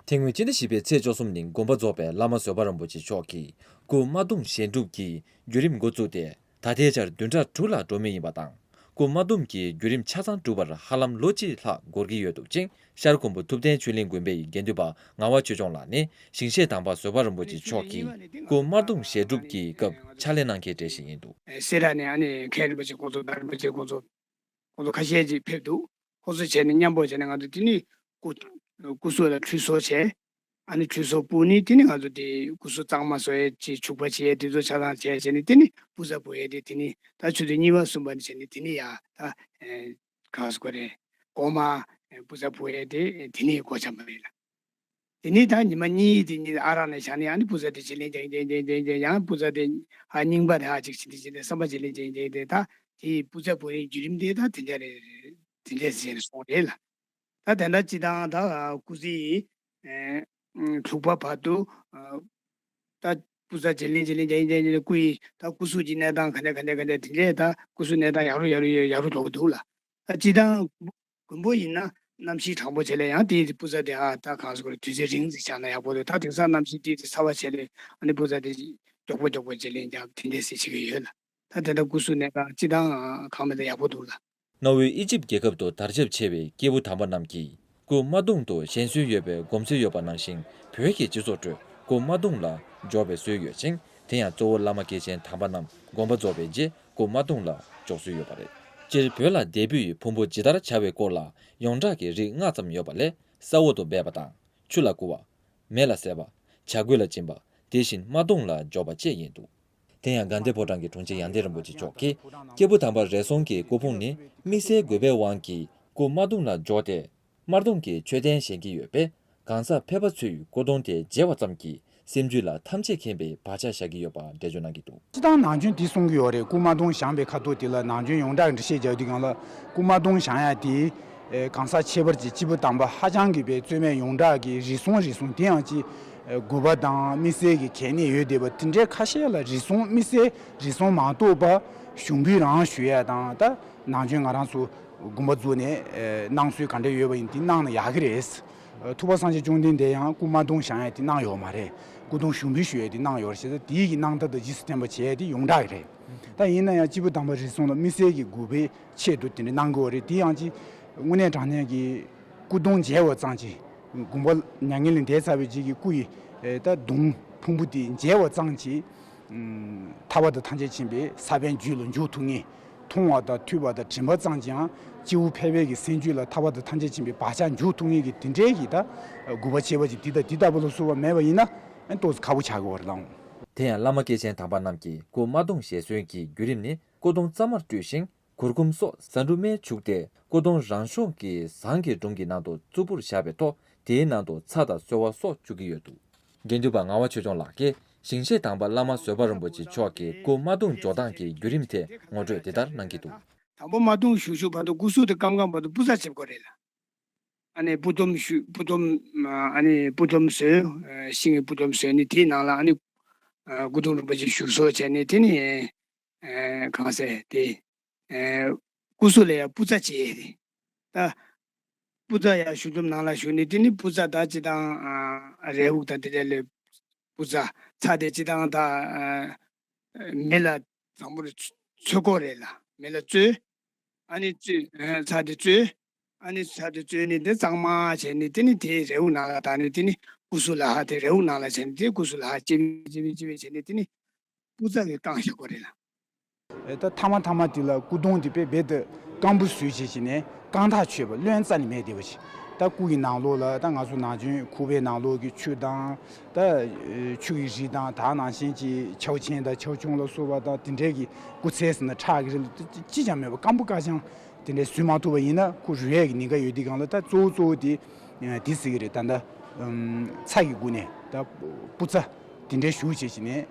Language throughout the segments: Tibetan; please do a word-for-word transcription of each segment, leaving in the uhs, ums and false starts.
དེ་སྔོན་སྤྱི་ཟླ་བཞི་པའི་ཚེས་བཅུ་གསུམ་ཉིན་དགོངས་པ་རྫོགས་པའི་བླ་མ་བཟོད་པ་རིན་པོ་ཆེ་མཆོག་གིས་སྐུ་དམར་གདུང་བཞེངས་སྒྲུབ་ཀྱི་བརྒྱུད་རིམ་འགོ་བཙུགས་ཏེ། ད་ལྟའི་ཆར་བདུན་ཕྲག་དྲུག་ལ་འགྲོ་མུས་ཡིན་པ་དང་། སྐུ་དམར་གདུང་གི་བརྒྱུད་རིམ་ཆ་ཚང་གྲུབ་པར་ཧ་ལམ་ལོ་གཅིག་ལྷག་འགོར་གྱི་ཡོད་འདུག་ཅིང་། ཤར་ཁུམ་བུ་ཐུབ་བསྟན་ཆོས་གླིང་དགོན་པའི་དགེ་འདུན་པ་ངག་དབང་ཆོས་སྐྱོང་ལགས་ནི་ཞིང་གཤེགས་དམ་པ་བཟོད་པ་རིན་པོ་ཆེ་མཆོག་གིས་སྐུ་དམར་གདུང་བཞེངས་སྒྲུབ་ཀྱི་སྐབས་ཕྱག་ལས་གནང་མཁན་གྲས་ཤིག་ཡིན་འདུག། སེ་ར་ནས་ཨ་ནི་མཁན་རིན་པོ་ཆེ་ཁོང་ཚོ་དང་རིན་པོ་ཆེ་ཁོང་ཚོ་ཁོང་ཚོ་ཁ་ཤས་ཅིག་ཕེབས་འདུག། ཁོང་ཚོ་བྱས་ནས་མཉམ་པོ་བྱས་ནས་ང་ཚོ་དེ་ནི་སྐུ་སྐུ་གཟུགས་ལ་ཁྲུས་གསོལ་བྱས། ཨ་ནི་ཁྲུས་གསོལ་ཕུལ་ནས་དེ་ནི་ང་ཚོ་དེ་སྐུ་གཟུགས་གཙང་མ་བཟོ་ཡས་ཀྱི་བྱུག་པ་བྱེད་ཡས་དེ་ཚོ་ཆ་ཚང་བྱས་བྱས་ནས་དེ་ནི་པུ་ཛ་ཕུལ་ཡས་དེ་དེ་ནི་ད་ཆུ་ཚོད་གཉིས་པ་གསུམ་པ་ནས་བྱས་ནས་དེ་ནི་ཡ་ད་གང་ཟེར་དགོས་རེད། གོང་མ་པུ་ཛ་ཕུལ་ཡས་དེ་དེ་ནི་གོ་ཆ་མ་རེད་ལ། དེ་ནས་ད་ཉི་མ་གཉིས་དེ་ཉིན་ཨ་རག་ནས་བཞག་ནས་ཨ་ནི་པུ་ཛ་དེ་བྱེད་ལེན་རྒྱག་རྒྱག་རྒྱག་རྒྱག་ཡང་པུ་ཛ་དེ་ཧ་རྙིང་པ་རེད་ཧ་ཅིག་བྱེད་དེ་བྱེད་དེ་བསམ་པ་བྱེད་ལེན་རྒྱག་རྒྱག་དེ་ད་དེ་པུ་ཛ་པུ་རེའི་བརྒྱུད་རིམ་དེ་ད་དེ་འདྲ་རེད། དེ་འདྲ་ཟེར་ནས་སོང་རེད་ལ། ད་དེ་འདྲ་ཅི་དང་ད་སྐུ་ཚེའི་དྲུག་པ་བར་དུ་ད་པུ་ཛ་བྱེད་ལེན་བྱེད་ལེན་རྒྱག་རྒྱག་རྒྱག་སྐུ་ཡི་ད་སྐུ་གཟུགས་ཀྱི་གནས་སྟངས་ག་འདྲ་ག་འདྲ་ག་འདྲ་དེ་འདྲ་ད་སྐུ་གཟུགས་གནས་སྟངས་ཡག་རུ་ཡག་རུ་ཡག་རུ་འགྲོ་གི་འདུག་ལ། ད་ཅི་དང་། དགོན་པ་ཡིན་ན་གནམ་གཤིས་གྲང་པོ་བྱས་ལས་ཡང་དེའི་པུ་ཛ་དེ་ཨ་ད་གང་ཟེར་དགོས་རེད། དུས་ཚོད་རིང་ཙམ་བཞག་ན་ཡག་པོ་འདུག། ད་དེང་སང་གནམ་གཤིས་དེ་དེ་ཚ་བ་བྱས་ལས་ཨ་ནི་པུ་ཛ་དེ་མགྱོགས་པོ་མགྱོགས་པོ་བྱས་ལས་ཀྱང་དེ་འདྲས་ཟེར་བྱེད་ཀྱི་ཡོད་ལ། ད་དེ་འདྲ་སྐུ་གཟུགས་གནས་སྟངས་སྤྱི་བཏང་གང་མེད་ད་ཡག་པོ་འདུག་ལ། གནའ་བོའི་ཨི་ཇིབ་རྒྱལ་ཁབ་ཏུ་དར་ཁྱབ་ཆེ་བའི་སྐྱེས་བུ་དམ་པ་རྣམས་ཀྱིས་སྐུ་དམར་གདུང་དུ་བཞེངས་སྲོལ་ཡོད་པའི་སྒོམ་སྲོལ་ཡོད་པ་ནང་བཞིན། བོད་ཀྱི་སྤྱི་ཚོགས་ཁྲོད་སྐུ་དམར་གདུང་ལ་འབྱོར་བའི་སྲོལ་ཡོད་ཅིང་། དེ་ཡང་གཙོ་བོ་བླ་མ་སྐྱེས་ཆེན་དམ་པ་རྣམས་དགོངས་པ་རྫོགས་པའི་རྗེས། སྐུ་དམར་གདུང་ལ་འཇོག་སྲོལ་ཡོད་པ་རེད། སྤྱིར་བོད་ལ་འདས་པོའི་ཕུང་པོ་ཇི་ལྟར་བྱ་བའི་སྐོར་ལ་ཡོངས་གྲགས་ཀྱི་རིགས་ལྔ་ཙམ་ཡོད་པ་ལས། ས་འོག་ཏུ་སྦས་པ་དང་། ཆུ་ལ་བསྐུར་བ། མེ་ལ་བསྲེག་པ། བྱ་རྒོད་ལ་བྱིན་པ། དེ་བཞིན་དམར་གདུང་ལ་འཇོག་པ་བཅས་ཡིན་འདུག། དེ་ཡང་དགའ་ལྡན་ཕོ་བྲང་གི་དྲུང་ཆེ་ཡང་སྟེང་རིན་པོ་ཆེ་མཆོག་གིས། སྐྱེས་བུ་དམ་པ་རེ་ཟུང་གི་སྐུ་ཕུང་ནི་དམིགས་བསལ་དགོས་པའི་དབང་གིས་སྐུ་དམར་གདུང་ལ་འཇོག་སྟེ། དམར་གདུང་གི་མཆོད་རྟེན་བཞེངས་ཀྱི་ཡོད་པས། གང་ཟག་ཕལ་པ་ཚོས་སྐུ་གདུང་དེ་མཇལ་བ་ཙམ་གྱིས་སེམས་རྒྱུད་ལ་ཐམས་ཅད་མཁྱེན་པའི་བག་ཆགས་བཞག་གི་ཡོད་པ་འགྲེལ་བརྗོད་གནང་གི་འདུག། སྤྱིར་བཏང་ནང་ཆོས་འདི་གསུང་གི་ཡོད་རེད། སྐུ་དམར་གདུང་བཞེངས་པའི་ཁ་ཐུག་དེ་ལ་ནང་ཆོས་ཡོངས་གྲགས་འགྲེལ་བཤད་རྒྱག་དུས་སྒང་ལ། སྐུ་དམར་གདུང་བཞེངས་ཡ་དེ་གང་ཟག་ཁྱད་པར་ཅན་སྐྱེས་བུ་དམ་པ་ཧ་ཅང་གི་པའི་རྩོད་མེད་ཡོངས་གྲགས་ཀྱི་རིགས་གསུང་རིགས་གསུང་དེ་ཡང་ཅིག་དགོས་པ་དང་དམིགས་བསལ་གྱི་གལ་གནད་ཡོད་བསྡད་པ་དེ་འདྲའི་ཁ་ཤས་ལ་རིགས་གསུང་དམིགས་བསལ་རིགས་གསུང་མ་གཏོགས་པ་གཞུང་འབུལ་རང་ཞུ་ཡ་དང་། ད་ནང་ཆོས་ང་རང་ཚོ་དགོངས་པ་རྫོགས་ནས་གནང་སྲོལ་ག་འདྲ་ཡོད་པ་ཡིན་དེ་གནང་ན་ཡག་གི་རེད། ཐུབ་པ་སངས་རྒྱས་བཅོམ་ལྡན་འདས་ཡང་སྐུ་དམར་གདུང་བཞེངས་ཡས་དེ་གནང་ཡོད་མ་རེད། སྐུ་གདུང་ཞུགས་འབུལ་ཞུ་ཡས་དེ་གནང་ཡོད་རེད། བྱས་ཙང་དེའི་གི་གནང་ཐབས་དང་རྗེས་སུ་བསྟན་པ་བྱས་ཡས་དེ་ཡོངས་གྲགས་ཀྱི་རེད། ད་ཡིན་ན་ཡང་སྐྱེས་བུ་དམ་པ་རེ་ཟུང་ལ་དམིགས་བསལ་གྱི་དགོས་པའི་ཆེད་དུ་དེ་འདྲ་གནང་དགོས་པ་རེད། དེ་ཡང་ཅིག་དངོས་གནས་དྲང་གནས་ཀྱི་སྐུ་གདུང་མཇལ་བ་ཙམ་གྱིས། དགོངས་པ་མྱ་ངན་ལས་འདས་ཚར་བའི་རྗེས་ཀྱི་སྐུ་ཡི་ད་གདུང་ཕུང་པོ་དེ་མཇལ་བ་ཙམ་གྱིས། ཐར་པ་དང་ཐམས་ཅད་མཁྱེན་པའི་ས་པཎ་རྒྱུད་ལ་འཇུག་ཐུབ་ངེས། མཐོང་བ་དང་ཐོས་པ་དང་དྲན་པ་ཙམ་གྱིས་ཡང་སྐྱེ་བོ་ཕལ་པའི་གི་སེམས་རྒྱུད་ལ་ཐར་པ་དང་ཐམས་ཅད་མཁྱེན་པའི་བག་ཆགས་འཇུག་ཐུབ་ངེས་ཀྱི་དེ་འདྲའི་གི་ད་དགོས་པ་བྱས་པ་ཅིག་འདི་དང་འདི་ལྟ་བུ་ལ་སོགས་པ་མེད་པ་ཡིན་ན་ཨ་ཏོག་ཙམ་ཁག་པོ་ཆགས་ཀྱི་ཡོད་རེད་ལགས། དེ་ཡང་བླ་མ་སྐྱེས་ཆེན་དམ་པ་རྣམས་ཀྱིས་སྐུ་དམར་གདུང་བཞེངས་སྲོལ་གྱི་བརྒྱུད་རིམ་ནི། སྐུ་གདུང་རྩ་མར་སྤྲོད་ཞིང་གུར་གུམ་སོགས་བཟའ་འབྲུ་སྨན་བྱུགས་ཏེ། སྐུ་གདུང་རང་ཤོག་གི་ཟངས་ཀྱི་སྒྲོམ་གྱི་ནང་དུ་བཙུགས་པར་བཞག་པའི་ཐོག། དེའི་ནང་དུ་ཚྭ་དང་སོལ་བ་སོགས་བཅུག་གི་ཡོད་འདུག། དགེ་འདུན་པ་ངག་དབང་ཆོས་སྐྱོང་ལགས་ཀྱིས་ཞིང་གཤེགས་དམ་པ་བླ་མ་བཟོད་པ་རིན་པོ་ཆེ་མཆོག་གི་སྐུ་དམར་གདུང་འཇོག་སྟངས་ཀྱི་བརྒྱུད་རིམ་ཐད་ངོ་སྤྲོད་འདི་ལྟར་གནང་གི་འདུག། དང་པོ་དམར་གདུང་ཞུགས་ཞུགས་བར་དུ་སྐུ་གཟུགས་དེ་སྐམ་སྐམ་བར་དུ་སྤུ་ཚ་བྱེད་དགོས་རེད་ལ། ཨ་ནི་སྤུ་སྡོམ་ཞུ་སྤུ་སྡོམ་ཨ་ནི་སྤུ་སྡོམ་བཟོས། ཤིང་གི་སྤུ་སྡོམ་བཟོས་ནས་དེའི་ནང་ལ་ཨ་ནི་སྐུ་གདུང་རིན་པོ་ཆེ་བཞུགས་གསོལ་བྱས་ནས་དེ་ནི་གང་ཟེར་དེ། ཨེ། སྐུ་གཟུགས་ལ་ཡང་སྤུ་རྩ་བྱེད་ཡས་རེད། ད། སྤུ་རྩ་ཡང་ཞུ་སྡོམ་ནང་ལ་ཞུགས་ནས་དེ་ནི་སྤུ་རྩ་ད་སྤྱི་བཏང་། ཨ། རས་དབུགས་དང་དེ་འདྲ་ལས། སྤུ་རྩ། ཚྭ་དེ་སྤྱི་བཏང་ད། ཨ། མེ་ལ་དང་པོ་རེ་ཚོས་གོ་རེད་ལ། མེ་ལ་བཙོས། ཨ་ནི་བཙོས། ཨ། ཚྭ་དེ་བཙོས། ཨ་ནི་ཚྭ་དེ་བཙོས་ནས་དེ་གཙང་མ་བྱས་ནས་དེ་ནི་དེ་རས་དབུགས་ནང་ལ་བཏང་ནས་དེ་ནི་སྐུ་གཟུགས་ལ་ཧ་དེ་རས་དབུགས་ནང་ལ་བྱས་ནས་དེ་སྐུ་གཟུགས་ལ་ཧ་ལྕེ་བི་ལྕེ་བི་ལྕེ་བི་བྱས་ནས་དེ་ནི། སྤུ་རྩ་གིས་བཀང་བཞག་གོ་རེད་ལ། ད་ཐ་མ་ཐ་མ་དེ་ལ་སྐུ་གདུང་དེ་དཔེ་རྦད་དེ་སྐམ་པོ་བཟོས་བྱས་བྱས་ནས་རྐང་ཐག་ཆོད་པ་རློན་རྩ་ནས་མེད་བསྡད་པ་ཞིག། ད་སྐུ་ཡི་ནང་ལོགས་ལ་ད་ང་ཚོ་ནང་ཆོས་ཁུ་བའི་ནང་ལོགས་ཀྱི་ཆུ་དང་། ད་ཆུ་ཡི་རིགས་དང་ད་ནང་བཞིན་གྱི་ཆའོ་ཆེན་དང་ཆའོ་ཆུང་ལ་སོགས་པ་དང་དེ་འདྲའི་གི་སྐུ་ཚེ་ཟིན་ན་ཁྲག་གི་རིགས་ལ་ཅི་ཅང་མེད་པ་སྐམ་པོ་ཀ་ཅང་དེ་འདྲའི་བཟོས་མ་ཐུབ་པ་ཡིན་ན་ཁོ་རུལ་ཡས་ཀྱི་ཉེན་ཁ་ཡོད་དུས་སྒང་ལ་ད་གཙོ་བོ་གཙོ་བོ་དེ་དེ་ཟེར་གི་རེད། ད་ད་ཚྭ་གི་སྒོ་ནས་ད་སྤུ་རྩ། དེ་འདྲའི་ཞུ་བྱེད་ཀྱི་ནས།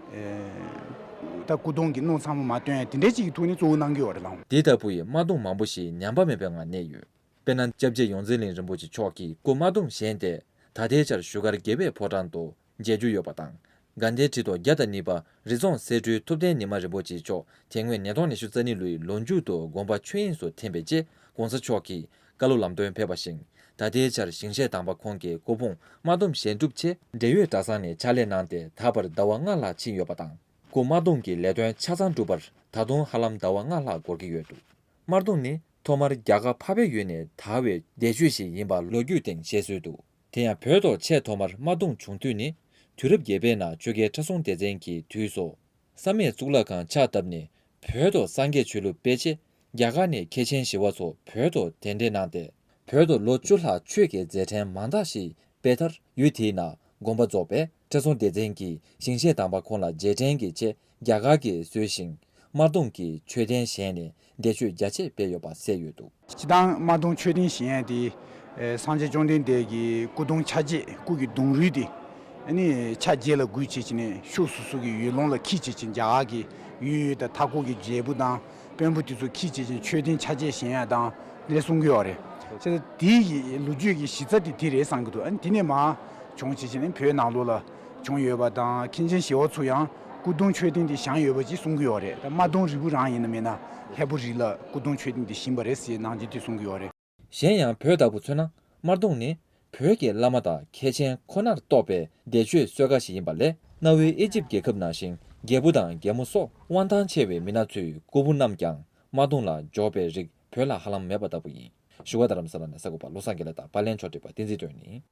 ད་སྐུ་གདུང་གི་སྣུམ་ཚང་མ་མ་བཏོན་ཡ་དེ་འདྲའི་ཅིག་གི་ཐོག་ནས་གཙོ་བོ་གནང་གི་ཡོད་རེད་ལགས། དེ་ལྟ་བུའི་དམར་གདུང་མང་པོ་ཞིག་ཉམས་པ་མེད་པའི་ངང་གནས་ཡོད། དཔེར་ན་སྐྱབས་རྗེ་ཡོངས་འཛིན་གླིང་རིན་པོ་ཆེ་མཆོག་གིས་སྐུ་དམར་གདུང་བཞེངས་ཏེ། ད་ལྟའི་ཆར་བཞུགས་སྒར་དགེ་བའི་ཕོ་བྲང་དུ་མཇལ་རྒྱུ་ཡོད་པ་དང་། དགའ་ལྡན་ཁྲི་ཐོག་བརྒྱ་དང་གཉིས་པ་རི་རྫོང་གསེར་ཁྲིའི་ཐུབ་བསྟན་ཉི་མ་རིན་པོ་ཆེ་མཆོག་དེ་སྔོན་ཉིས་སྟོང་ཉི་ཤུ་རྩ་གཉིས་ལོའི་ལོ་མཇུག་ཏུ་དགོངས་པ་ཆོས་དབྱིངས་སུ་ཐིམ་པའི་རྗེས། ༸གོང་ས་མཆོག་གིས་བཀའ་སློབ་ལམ་སྟོན་ཕེབས་པ་བཞིན། ད་ལྟའི་ཆར་ཞིང་གཤེགས་དམ་པ་ཁོང་གི་སྐུ་ཕུང་དམར་ཟླུམ་བཞེངས་གྲུབ་ཆེད་འབྲེལ་ཡོད་གྲྭ་ཚང་ནས་ཕྱག་ལས་གནང་སྟེ་ད་བར་ཟླ་བ་ལྔ་ལྷག་ཕྱིན་ཡོད་པ་དང་། སྐུ་དམར་ཟླུམ་གྱི་ལས་དོན་ཆ་ཚང་འགྲུབ་པར་ད་དུང་ཧ་ལམ་ཟླ་བ་ལྔ་ལྷག་འགོར་གྱི་ཡོད་འདུག་དམར་ཟླུམ་ནི་ཐོག་མར་རྒྱ་གར་འཕགས་པའི་ཡུལ་ནས་དར་བའི་འདས་མཆོད་ཞིག་ཡིན་པ་ལོ་རྒྱུས་སྟེང་བཤད་སྲོལ་འདུག་དེ་ཡང་བོད་ཐོག་ཆེས་ཐོག་མར་དམར་ཟླུམ་བྱུང་དུས་ནི་དུས་རབས་བརྒྱད་པའི་ནང་ཆོས་རྒྱལ་ཁྲི་སྲོང་ལྡེ་བཙན་གྱི་དུས་སུ། བསམ་ཡས་གཙུག་ལག་ཁང་ཕྱག་བཏབ་ནས་བོད་དུ་སངས་རྒྱས་ཆོས་ལུགས་སྤེལ་ཆེད་རྒྱ་གར་ནས་མཁས་ཆེན་ཞི་བ་འཚོ་བོད་དུ་གདན་འདྲེན་གནང་སྟེ། བོད་དུ་ལོ་བཅུ་ལྷག་ཆོས་ཀྱི་མཛད་འཕྲིན་མང་དག་ཞིག་སྤེལ་མཐར། ཡུལ་དེའི་ནང་དགོངས་པ་རྫོགས་པའི་ཁྲི་སྲོང་ལྡེ་བཙན་གྱིས་ཞིང་གཤེགས་དམ་པ་ཁོང་ལ་རྗེས་དྲན་གྱི་ཆེད་རྒྱ་གར་གྱིས་བཟོས་ཤིང་དམར་ཟླུམ་གྱི་མཆོད་རྟེན་བཞེངས་ནས་འདས་མཆོད་རྒྱ་ཆེ་སྤེལ་ཡོད་པ་གསལ་ཡོད་འདུག་སྤྱིར་བཏང་དམར་ཟླུམ་མཆོད་རྟེན་བཞེངས་ཡས་དེ། ཨེ། སངས་རྒྱས་བཅོམ་ལྡན་འདས་ཀྱི་སྐུ་གདུང་ཆ་བྱད། སྐུ་གི་གདུང་རུས་དེ། ཨ་ནི་ཕྱག་རྗེས་ལ་འགུལ་བྱེད་ཀྱི་ནས་ཕྱོགས་སོ་སོ་གི་ཡུལ་ལུང་ལ་འཁྱིད་བྱེད་ཀྱི་རྒྱ་གར་གྱི་ཡུལ་ཡུལ་དང་མཐའ་འཁོར་གྱི་རྒྱལ་པོ་དང་དཔོན་པོ་དེ་ཚོ་འཁྱིད་བྱེད་ཀྱི་མཆོད་རྟེན་ཆ་བྱད་བཞེངས་ཡ་དང་དེ་གསུང་གི་ཡོད་རེད། བྱས་ཙང་དེའི་ལོ་རྒྱུས་ཀྱི་གཞི་རྩ་དེ་དེ་རེད་བསམ་གྱི་འདུག་ཨ་ནི་དེ་ནས་མར་བྱུང་བྱེད་ཀྱི་ནས་བོད་ནང་ལོགས་ལ་བྱུང་ཡོད་པ་དང་། མཁན་ཆེན་ཞི་བ་འཚོ་ཡང་སྐུ་གདུང་མཆོད་རྟེན་དེ་བཞེངས་ཡོད་པ་ཅིག་གསུང་གི་ཡོད་རེད། ད་དམར་ཟླུམ་རིལ་བུ་རང་ཡིན་ན་མིན་ན་ལྷ་བུ་རི་ལ་སྐུ་གདུང་མཆོད་རྟེན་དེ་བཞེངས་པ་རེད་ཟེར་ནང་བཞིན་དེ་གསུང་གི་ཡོད་རེད། གཞན་ཡང་བོད་ལྟ་བུ་མཚོན་ན་དམར་ཟླུམ་ནི་བོད་ཀྱི་བླ་མ་དང་མཁན་ཆེན་ཁོ་ནར་གཏོགས་པའི་འདས་མཆོད་གསོལ་ཁ་ཞིག་ཡིན་པ་ལས། གནའ་བོའི་ཨི་ཇིབ་རྒྱལ་ཁབ་ནང་བཞིན་རྒྱལ་པོ་དང་རྒྱལ་མོ་སོགས་དབང་ཐང་ཆེ་བའི་མི་སྣ་ཚོའི་སྐུ་ཕུང་རྣམས་ཀྱང་དམར་ཟླུམ་ལ་འཇོག་པའི་རིགས་བོད་ལ་ཧ་ལམ་མེད་པ་ལྟ་བུ་ཡིན། བཞུགས་སྒར་རྡ་རམ་ས་ལ་ནས་གསར་འགོད་པ་བློ་བཟང་དགེ་ལེགས་དང་པར་ལེན་ཕྱོགས་སྒྲིག་པ་བསྟན་འཛིན་སྒྲོན་ནི།